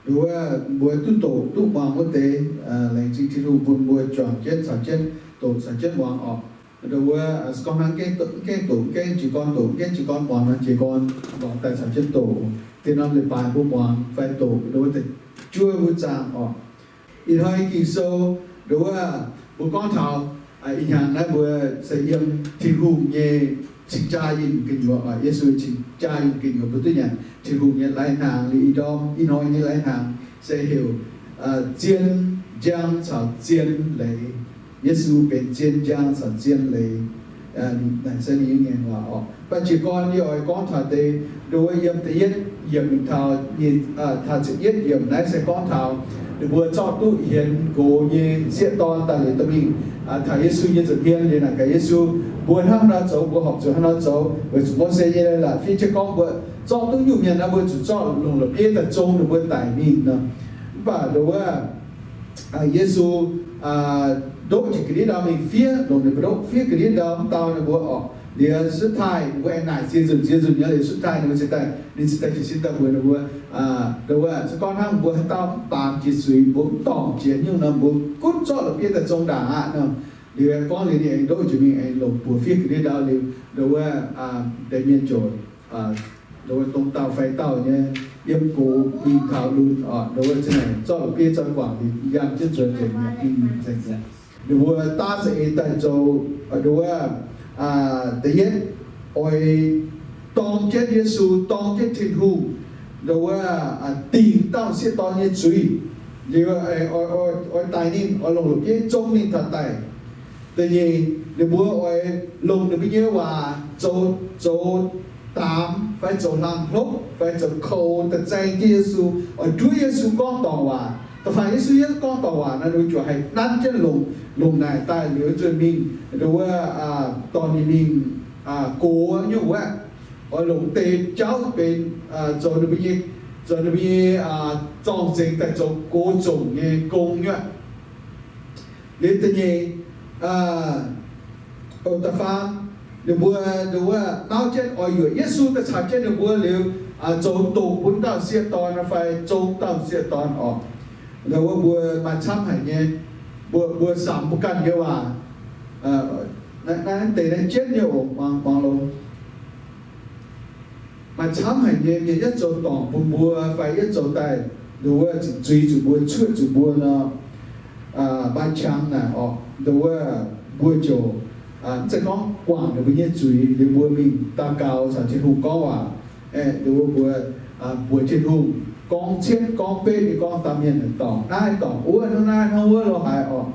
Nduov wuov, mbuo duqv doqc duqv muangx wuov deix, laengz zingh Tin-Hungh bun mbuo juangc jienv caux jienv doqc caux jienv muangx orqc. Nduov wuov, se gorngv hnangv gaengh doqc, gaengh doqc, gaengh jiez gorn doqc, gaengh jiez gorn muangx nor, jiez gorn lorz daaih caux jienv doqc. Deix norm leiz-baaix mbuo muangx fai doqc nduov wuov deix juov wuov zaangc orqc. Ih hnoi Ging-Sou nduov wuov, mbuo gorngv taux ih hnyangx naaiv mbuo se yiem Tin-Hungh nyei cing-jaa yinh gu'nyuoz, Yesu cing-jaa yinh gu'nyuoz mbuo duqv nyanc Tin-Hungh nyei lai-hnaangx. Liuz ih ndorm ih hnoi nyei lai-hnaangx se heuc zien njang caux zien leiz. Yesu benx zien njang caux zien leiz. Naaic se ninh nyei waac orqc. Mv baac jiez gorn yie oix gorngv taux deix nduov wuov yiem da'yietv yiemc taux, taux ziepc yietv yiemc naaiv se gorngv taux ninh mbuo zorqv duqv hienx gox nyei sieqv dorn daaih liuz dorh mingh taux Yesu nyei nza'hmien liuz naaic gaax Yesu, mbuo hnangv nor zoux, mbuo horpc zuqc hnangv nor zoux weic zuqc Mose nyei leiz-latc fiev jienv gorngv mbuo zorqv duqv nyungc mienh nor mbuo zuqc zorqv longc la'bieiv daaih zong ninh mbuo daic mingh nor. Mv baac nduov wuov Yesu ndoqv jienv ga'ndiev ndau mingh fiev, longc ninh mbuo ndoqv fiev ga'ndiev ndau, mv dau ninh mbuo orqc. Liuz suv taaih ninh mbuo aengx naaic ziex nzunc ziex nzunc nyei, liuz suv taaih ninh mbuo cingx daaih, ninh cingx daaih jiez sin daaih mbuox ninh mbuo, nduov wuov, se gorngv hnangv mbuo haaix dauh mv baamz jiex zuiz, mbuo mv dorngc jiex nyungc nor, mbuo gunv zorqv la'bieiv daaih zong ndaangc aqv nor. Liuz aengx gorngv liuz ninh aengx ndoqv jiex mingh aengx longc buoz fiev ga'ndiev ndau liuz, nduov wuov, deix mienh ziouc nduov wuov dongh dauh fai dauh nyei yiem gox mingh taux lunx orqc, nduov wuov za'naaic zorqv la'bieiv zoih guangc liuz yangh jienv nzuonx nzengc mi'aqv, mingh nzengc mi'aqv. Ninh mbuo daav za'eix daaih zoux, nduov wuov, da'yietv oix dorng jienv Yesu, dorng jienv Tin-Hungh, nduov wuov, dingc dauh sieqv dorn nyei zuiz. Liuz oix, oix daic ninh, oix longc la'bieiv zong ninh taux daic. Da'nyeic, ninh mbuo oix longc ninh mbuo nyei waac zoux, zoux daamx fai zoux hlang hlopv fai zoux koux daaih zaeng jienv Yesu, oix nduov Yesu gorngv dorngc waac. Da'faanh Yesu yaac gorngv dorngc waac nor, ninh mbuo ziouc haih nanv jienv longc, longc naaic daaih liuz zunh mingh, nduov wuov, dorh ninh mingh gox nyungc wuov, oix longc deix jauv benx zoux ninh mbuo nyei, zoux ninh mbuo nyei zorng-zengx daaih zoux gox zongc nyei gong nyuoqv. Liuz da'nyeic, da'faam, ninh mbuo, nduov wuov, nauv jienv oix yuoqc Yesu daaih caux jienv ninh mbuo liuz, zoux doqc bun dauh sieqv dorn fai zong dauh sieqv dorn orqc. Nduov wuov mbuo maaih camv haic nyei, mbuo, mbuo samx mbuo ganh nyei waac. Naaiv deix naaiv jienv nyei oc, muangx, muangx longx. Maaih camv haic nyei mienh yietv zoux dorngc bun mbuo fai yietv zoux daaih, nduov wuov, zuqc zuiz zuqc mbuo, cuotv zuqc mbuo nor, maaih qangx naaic orqc, nduov wuov, mbuo ziouc, mv zeiz gorngv guangc ninh mbuo nyei zuiz liuz mbuo mingh daux gaux caux Tin-Hungh gorngv waac, nduov wuov mbuo mbuox Tin-Hungh gorngv cietv gorngv betv nyei gorngv dauh mienh dorngc naaiv dorngc wuov, hnangv naaiv hnangv wuov lorz haaix orqc.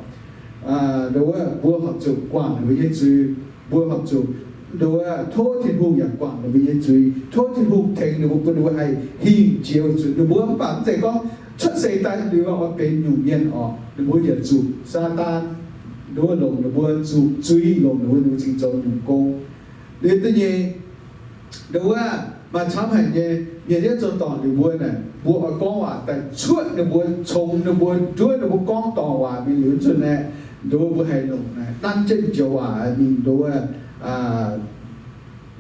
Nduov, mbuo horpc zuqc guangc ninh mbuo nyei zuiz. Mbuo horpc zuqc, nduov, tov Tin-Hungh yaac guangc ninh mbuo nyei zuiz, tov Tin-Hungh tengx ninh mbuo, bun ninh mbuo haih hingh jiex weic zuqc ninh mbuo, mv baac mv zeiz gorngv cuotv seix daaih liuz oix benx nyungc mienh orqc. Ninh mbuo yaac zuqc Saadaan, nduov, longc ninh mbuo, zuqc zuiz longc ninh mbuo, ninh mbuo cingx zoux nyungc gong. Liuz da'nyeic, nduov, maaih camv haic nyei mienh yietv zoux dorngc liuz mbuo naaic, mbuo oix gorngv waac daaih cuotv ninh mbuo, congx ninh mbuo, nduov ninh mbuo gorngv dorngc waac mingh liuz nzunc naaic, nduov, mbuo haih longc naaic nanv jienv joux waac mingh, nduov,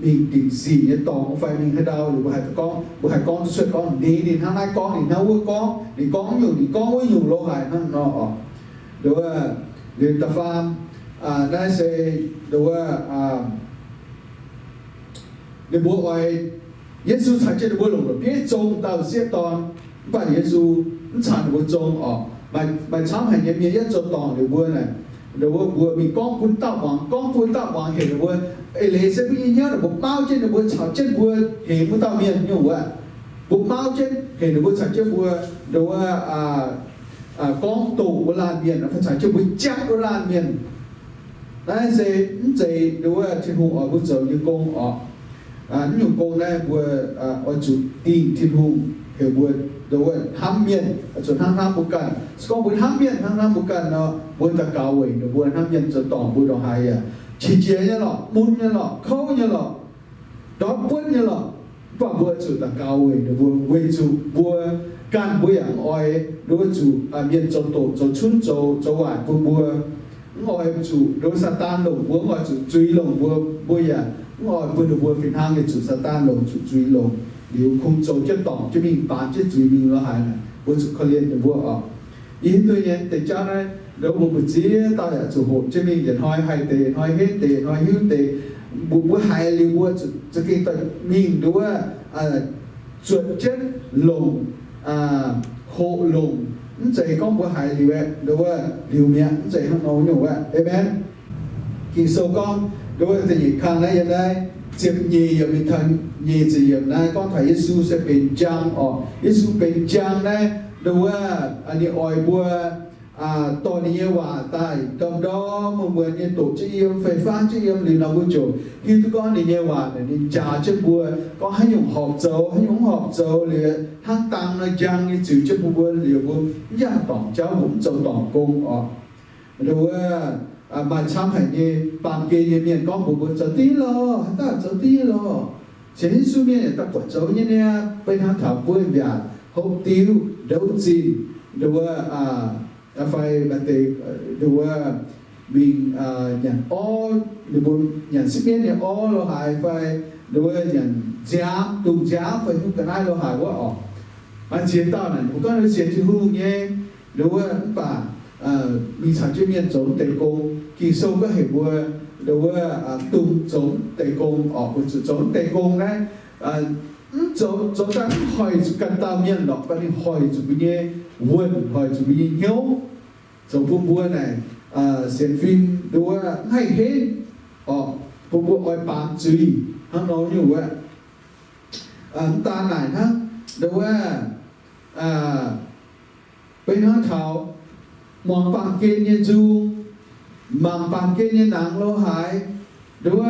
mingh dingc sic nyei dorngx fai mingh haaix ndau, liuz mbuo haih gorngv, mbuo haih gorngv duqv cuotv gorngv, ninh, ninh hnangv naaiv gorngv, ninh hnangv wuov gorngv, ninh gorngv nyungc, ninh gorngv wuov nyungc lo haic hnangv nor orqc. Nduov, liuz da'faam, naaiv se, nduov, ninh mbuo oix, Yesu caux jienv ninh mbuo longc la'bieiv zong dauh sieqv dorn, mv baac Yesu mv caux ninh mbuo zong orqc. Maaih, maaih camv haic nyei mienh yietv zoux dorngc liuz mbuo naaic, nduov, mbuo mingh gorngv bun dauh muangx, gorngv bun dauh muangx heuc ninh mbuo, eix leiz se mbuo nyei hnyouv naaic, mbuo mauv jienv ninh mbuo caux jienv mbuo hemx wuov dauh mienh nyungc wuov. Mbuo mauv jienv heuc ninh mbuo caux jienv mbuo, nduov, gorngv doqc wuov laanh mienh, fai caux jienv mbuo jangv wuov laanh mienh. Naaiv se mv zeiz nduov Tin-Hungh oix mbuo zoux nyei gong orqc. Naaiv nyungc gong naaiv mbuo oix zuqc dingh Tin-Hungh heuc mbuo, nduov, hnamv mienh oix zuqc hnangv hnamv mbuo ganh. Se gorngv mbuo hnamv mienh hnangv hnamv mbuo ganh nor, mbuo daux gaux weic ninh mbuo hnamv mienh zoux dorngc mbuo ndongc haaix yaac qiex jiez nyei lorqc, mun nyei lorqc, kouv nyei lorqc, ndortv buonv nyei lorqc. Mv baac mbuo zuqc daux gaux weic ninh mbuo, weic zuqc mbuo ganh mbuo yaac mv oix nduov zuqc mienh zoux doqc, zoux cunv, zoux, zoux waaic bun mbuo. Mv oix zuqc nduov Saadaan longc mbuo, mv oix zuqc zuiz longc mbuo, mbuo yaac mv oix bun ninh mbuo fih hnangv nyei zuqc Saadaan longc, zuqc zuiz longc, liuz kungx zoux jienv dorngc jienv mingh, baamz jienv zuiz mingh lo haaix naaic, mbuo zuqc korv-lienh ninh mbuo orqc. Yie hiuv duqv nyei deix jauv naaiv, nduov, mbuo mbu'ziex dauh yaac zuqc hoqc jienv mingh, yietc hnoi haih deix, hnoi henv deix, hnoi hiuv deix. Mbuo, mbuo haiz liuz mbuo zuqc za'gengh daaih mingh nduov, zuotc jienv longc, hoqc longc. Mv zeiz gorngv mbuo haiz liuz aeqv, nduov, liuz mi'aqv. Mv zeiz hnangv nor nyungc wuov. Aamen. Ging-Sou gorngv, nduov, da'nyeic kang naaiv yiem naaiv ziepc nyeic yiemc mingh taux nyic ziepc yiemc naaiv gorngv taux Yesu se benx njang orqc. Yesu benx njang naaiv, nduov, ninh oix mbuo dorh ninh nyei waac daaih ndorm-ndorm muonz-muonz nyei doqc jienv yiem fai faanv jienv yiem liuz nor, mbuo ziouc hiuv duqv gorngv ninh nyei waac naaic ninh njaaux jienv mbuo gorngv haaix nyungc horpc zoux, haaix nyungc mv horpc zoux liuz, hnangv dang nor njang nyei ziux jienv bun mbuo liuz, mbuo mv yangh dorngc jauv, mbuo mv zoux dorngc gong orqc. Nduov, maaih camv haic nyei baamh gen nyei mienh gorngv mbuox mbuo, zoux div lorh, haaix dauh zoux div lorh. Sienx Yesu mienh yaac daaih buatc zoux nyei niaa, beiv hnangv taux buov mbiaatc, hopv diuv, ndouv zinh, nduov, fai maaih deix, nduov, mingh nyanc orv, ninh mbuo nyanc sipv mienv nyei orv lo haaix fai, nduov, nyanc nziaamv, dungz nziaamv fai hnyouv ga'naaiv lo haaix wuov orqc. Maaih ziex dauh naaic mbuo gorngv ninh sienx Tin-Hungh nyei, nduov, mv baac mingh caux jienv mienh zoux mv deix gong. Ging-Sou gorngv heuc mbuo, nduov, dungx zoux mv deix gong orqc, weic zuqc zoux mv deix gong naaiv, mv zoux, zoux daaih mv hoic zuqc ganh dauh mienh lorqc, baac ninh hoic zuqc mbuo nyei wuonh, hoic zuqc mbuo nyei hnyouv, zoux bun mbuo naaic sienx fim, nduov, mv haih henv orqc, bun mbuo oix baamz zuiz hnangv nor nyungc wuov. Mv daan naaic hnangv, nduov, beiv hnangv taux muangx baamh gen nyei nzung, mangc baamh gen nyei nangx lo haaix, nduov,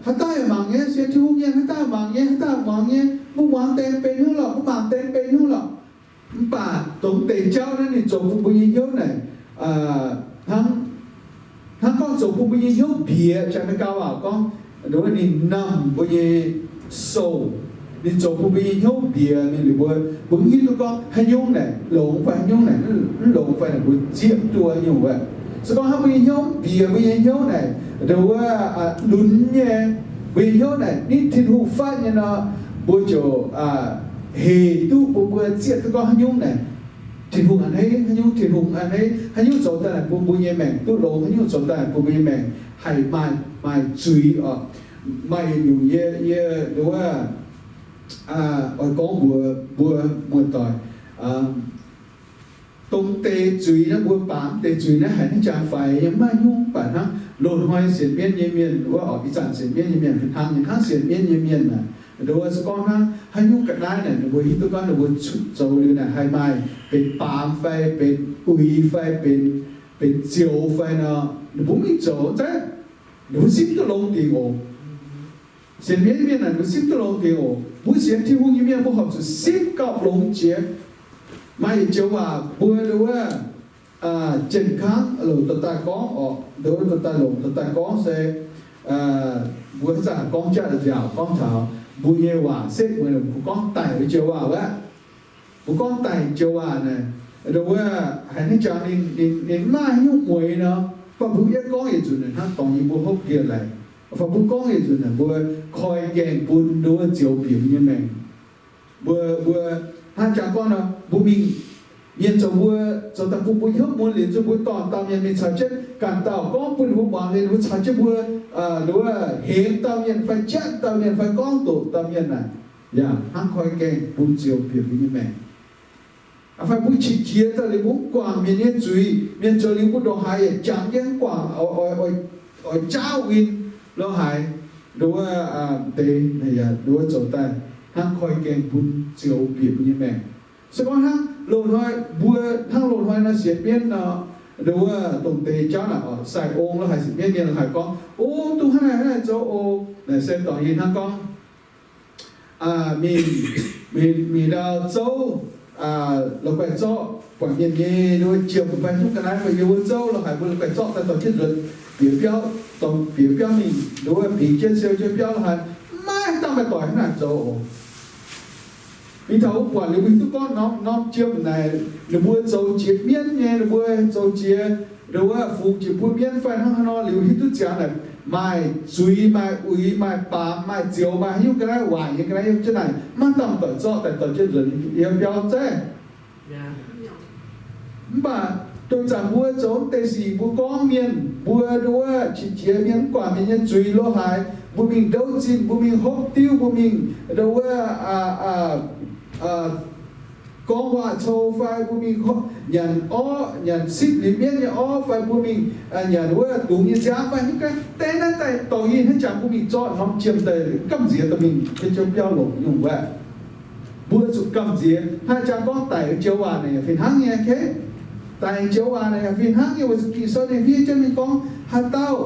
haaix dauh yaac mangc nyei, sienx Tin-Hungh nyei, haaix dauh mangc nyei, haaix dauh muangx nyei, mbuo muangx deix benx hnyouv lorqc, mbuo mangc deix benx hnyouv lorqc. Mv baac dongh deix jauv naaiv ninh zoux bun mbuo nyei hnyouv naaic, hnangv, hnangv gorngv zoux bun mbuo nyei hnyouv mbiex, jangx-Meigaa waac gorngv, nduov, ninh numbs mbuo nyei soul. Ninh zoux bun mbuo nyei hnyouv mbiex mingh liuz mbuo, mbuo mv hiuv duqv gorngv haaix nyungc naaic longx fai haaix nyungc naaic mv longx fai naaic mbuo zieqv mv duqv nyungc wuov. Se gorngv hnangv mbuo nyei hnyouv mbiex, mbuo nyei hnyouv naaic, nduov, lunx nyei, mbuo nyei hnyouv naaic nitv Tin-Hungh fatv nyei nor, mbuo ziouc hec duqv bun mbuo zieqv duqv gorngv haaix nyungc naaic Tin-Hungh a'hneiv, haaix nyungc Tin-Hungh a'hneiv, haaix nyungc zoux daaih naaic bun mbuo nyei maengc duqv longx, haaix nyungc zoux daaih naaic bun mbuo nyei maengc haih maaih, maaih zuiz orqc. Maaih yietc nyungc yie, yie, nduov, oix gorngv mbuox mbuo muoz-doic, dongh deix zuiz naaiv mbuo baamz deix zuiz naaiv haiz hnangv jangx faix nyei maiv nyungc, mv baac hnangv loz-hnoi sienx mienv nyei mienh wuov orqc, ih zanc sienx mienv nyei mienh fih hnangv, hnangv sienx mienv nyei mienh naaic, nduov, se gorngv hnangv haaix nyungc ga'naaiv naaic ninh mbuo hiuv duqv gorngv ninh mbuo zoux liuz naaic haih maaih benx baamz fai benx uix fai benx benx zioux fai nor, ninh mbuo mv mingh zoux zeiv, ninh mbuo simv duqv longx dingc oc. Sienx mienv mienh naaic, ninh mbuo simv duqv longx dingc oc. Mbuo sienx Tin-Hungh nyei mienh, mbuo horpc zuqc simv gauh longx jiex. Maaih yietc joux waac mbuo nduov, jien-kangv longc dorh daaih gorngv oc, nduov dorh daaih longc dorh daaih gorngv se, mbuo haaix zanc gorngv jatv nziaauc gorngv taux mbuo nyei waac setv mueiz, mbuo gorngv daic wuov joux waac wuov. Mbuo gorngv daic joux waac naaic, nduov, haiz hnangv jangx ninh, ninh, ninh mv maaih haaix nyungc mueiz nor, mv baac mbuo yie gorngv yietc nzunc naaic hnangv dorngx yie mbuo hopv ndie-laaic. Mv baac mbuo gorngv yietc nzunc naaic mbuo koi gaengh bun nduov zioux bieqc mbuo nyei maengc. Mbuo, mbuo hnangv jangx gorngv nor, mbuo mingh, mienh zoux mbuo, zoux daaih bun mbuo hnyouv mun liuz, zuqc mbuo dorh dauh mienh mingh caux jienv ganh dauh gorngv bun ninh mbuo muangx liuz, ninh mbuo caux jienv mbuo, nduov, hemx dauh mienh fai jatv dauh mienh fai gorngv doqc dauh mienh naaic, yaac hnangv koi gaengh bun zioux bieqc mbuo nyei maengc. Fai mbuo qiex jiez daaih liuz mbuo mv guangc mienh nyei zuiz, mienh zoux liuz mbuo ndongc haaix yaac jangx jienv mv guangc, oix jaauv win lo haaix, nduov, deix, nduov zoux daaih hnangv koi gaengh bun zioux bieqc mbuo nyei maengc. Se gorngv hnangv loz-hnoi mbuo, hnangv loz-hnoi nor sienx mienv nor, nduov, dongh deix jauv naaic oc, sai ong lo haaix, sienx mienv mienh lo haaix gorngv, o, duqv hnangv naaiv, hnangv naaiv zoux oc. Naaic se dorngc yie hnangv gorngv mingh, mingh, mingh ndau zouv, la'guaih zorqv buatc mienh nyei nduov jiem fai hnyouv ga'naaiv fai yiem wuov zouv lo haaix, mbuo la'guaih zorqv daaih dorh jienv nzuonx bieqc biauv, dorh bieqc biauv mingh nduov bingx jienv siou jienv biauv lo haaix, maiv dangh maaih doic hnangv naaic zoux oc. Mingh taux wuov buatc liuz mbuo hiuv duqv gorngv norm, norm jiem naaic ninh mbuo zoux jiex mienv nyei, ninh mbuo zoux jiex nduov fungx jiex bun mienv fai hnangv haaix nor, liuz hiuv duqv ziangx naaic maaih zuiz, maaih uix, maaih baamz, maaih zioux, maaih haaix nyungc ga'naaiv, waaic nyei ga'naaiv yiem jienv naaic, maiv dangh doic zorqv daaih dorh jienv nzuonx yiem biauv zeiv. Mv baac donx zanc mbuo zoux mv deix sic, mbuo gorngv mienh, mbuo nduov qiex jiez mienh, mv guangc mienh nyei zuiz lo haaix, mbuo mingh ndouv zinh, mbuo mingh hopv diuv, mbuo mingh nduov gorngv waac-cou fai mbuo mingh nyanc orv, nyanc sipv liuz mienv nyei orv fai mbuo mingh nyanc wuov dungz nyei nziaamv fai hnangv naaiv, deix naaiv daaih dorngc yie hnangv jangx mbuo mingh zorqv norm jiem daaih gamh nziex dorh mingh jienv biauv longc nyungc wuov. Mbuo zuqc gamh nziex. Hnangv jangx gorngv daic joux waac naaic yaac fih hnangv nyei, daic joux waac naaic yaac fih hnangv nyei, weic zuqc Ging-Sou ninh fiev jienv mingh gorngv haaix dauh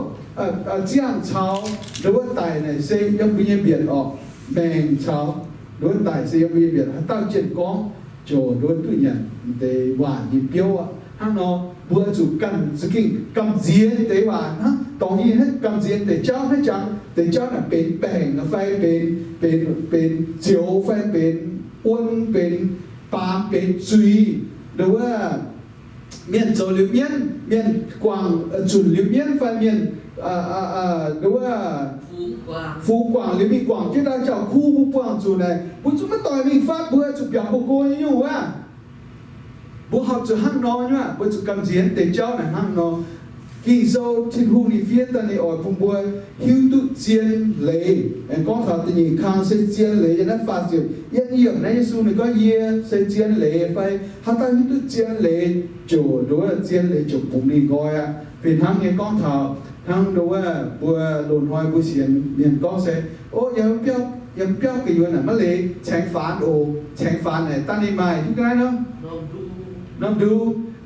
ziangh caux nduov daic naaic se yiem mbuo nyei mbietc orqc. Maengc caux nduov daic se yiem mbuo nyei mbietc. Haaix dauh jienv gorngv ziouc nduov duqv nyanc deix waac nyei biouv aqv. Hnangv nor mbuo zuqc ganh za'gengh gamh nziex deix waac hnangv dorngx nyei, hnangv gamh nziex deix jauv, hnangv jangx deix jauv naaic benx baengc fai benx, benx, benx zioux fai benx wuon, benx baamz, benx zuiz, nduov mienh zoux liuz mienv, mienh guangc zunc liuz mienv fai mienh nduov fungx guangc liuz mingh guangc jienv ndau jauv-kuv mbuo buangh zuqc naaic, mbuo zungv maiv doix mingh fatv, mbuo zuqc biaux go-go nyei nyungc wuov. Mbuo horpc zuqc hnangv nor nyei aqv. Mbuo zuqc gamh nziex deix jauv naaic hnangv nor. Ging-Sou Tin-Hungh ninh fiev daaih ninh oix bun mbuo hiuv duqv zien leiz. Aengx gorngv taux da'nyeic kang se zien leiz yiem naaiv faah ziepc yietv yiemc naaiv, Yesu ninh gorngv, Yie se zien leiz fai haaix dauh hiuv duqv zien leiz ziouc nduov, zien leiz ziouc bungx ninh nqoi aqv. Fih hnangv nyei gorngv taux hnangv nduov mbuo loz-hnoi mbuo sienx mienh gorngv se, o, yiem biauv, yiem biauv gu'nyuoz naaic maiv leiz caengx faanx oc. Caengx faanx naaic daaih ninh maaih hiuv ga'naaiv nor, norm ndu,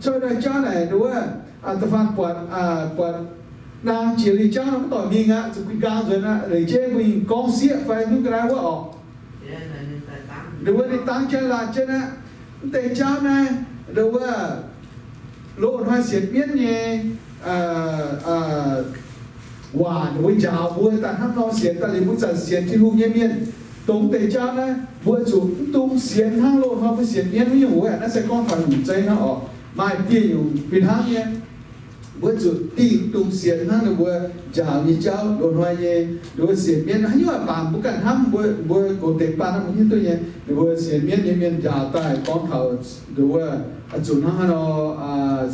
cuotv daaih jauv naaic nduov, da'faanh buatc, buatc naang jiex liuz jauv nor mv doic mingh aqv, zuqc guih nqaang nzuonx aqv. Leiz jeiv mbuo mingh gorngv sieqv fai hiuv ga'naaiv wuov orqc. Nduov ninh dangv jienv laanh jienv aqv. Mv deix jauv naaiv nduov loz-hnoi sienx mienv nyei waac ninh mbuo njaaux mbuo daaih hnangv nor sienx daaih liuz mbuo zanc sienx Tin-Hungh nyei mienh. Dongh mv deix jauv naaiv mbuo zuqc mv dungx sienx hnangv loz-hnoi mbuo sienx mienv wuov nyungc wuov. Naaiv se gorngv taux nyungc zeiv hnangv orqc. Maaih dieh nyungc fih hnangv nyei. Mbuo zuqc dingh mv dungx sienx hnangv ninh mbuo njaaux nyei jauv. Loz-hnoi nyei ninh mbuo sienx mienv haaix nyungc baamz mbuo ganh hnamv, mbuo, mbuo goux deix baan hnangv mbuo hiuv duqv nyei. Ninh mbuo sienx mienv nyei mienh njaaux daaih gorngv taux ninh mbuo zuqc hnangv haaix nor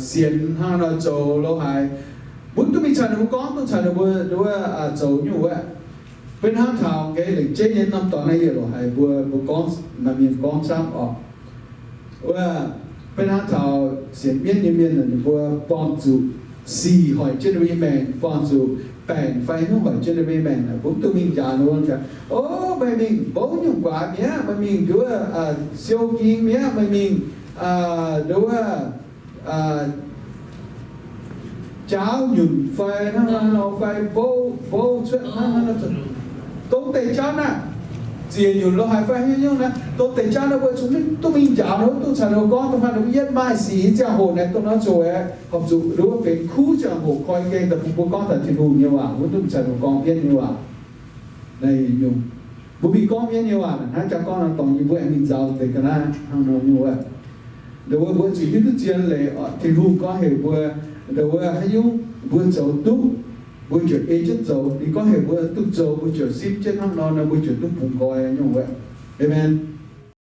sienx, hnangv haaix nor zoux lo haaix. Mbuo duqv mingh caux ninh mbuo gorngv, duqv caux ninh mbuo, ninh mbuo zoux nyungc wuov. Beiv hnangv taux ga'naaiv lengc jeiv nyei norm dorngx naaiv yietc loc haic mbuo, mbuo gorngv, maaih mienh gorngv camv orqc. Wuov, beiv hnangv taux sienx mienv nyei mienh ninh mbuo buangh zuqc sic hoic jienv ninh mbuo nyei maengc, buangh zuqc baengc fai hnyouv hoic jienv ninh mbuo nyei maengc naaic, mbuo mv dungx mingh njaaux ninh mbuo. O, meih mingh mbouv nyungc guaax mi'aqv, meih mingh nduov siou ging mi'aqv, meih mingh nduov jaauv nyunc fai hnangv nor fai mbouv, mbouv cuotv hnangv nor, dongh deix jauv naaiv, ziex nyunc lo haaix fai haaix nyungc naaiv, dongh deix jauv naaiv mbuo zuqc duqv mingh njaaux nor, duqv caux ninh mbuo gorngv dongh hnangv ninh mbuo yietv maaih sic nyei ziangh hoc naaiv, dongh naaiv zoux aeqv, horpc zuqc nduov benx kuv ziangh hoc koi gaengh daaih bun mbuo gorngv taux Tin-Hungh nyei waac, wuov duqv caux ninh mbuo gorngv mienv nyei waac. Naaiv nyungc, mbuo mingh gorngv mienv nyei waac hnangv jaa gorngv nor, dorngc yie mbuo aengx mingh nzaaux deix ga'naaiv hnangv nor nyungc wuov. Ndongc wuov mbuo zuqc hiuv duqv zien leiz Tin-Hungh gorngv heuc mbuo, ndongc wuov haaix nyungc mbuo zoux duqv, mbuo ziouc ei jienv zoux. Ninh gorngv heuc mbuo duqv zoux, mbuo ziouc simv jienv hnangv nor, nor mbuo ziouc duqv bungx nqoi nyungc wuov. Aamen.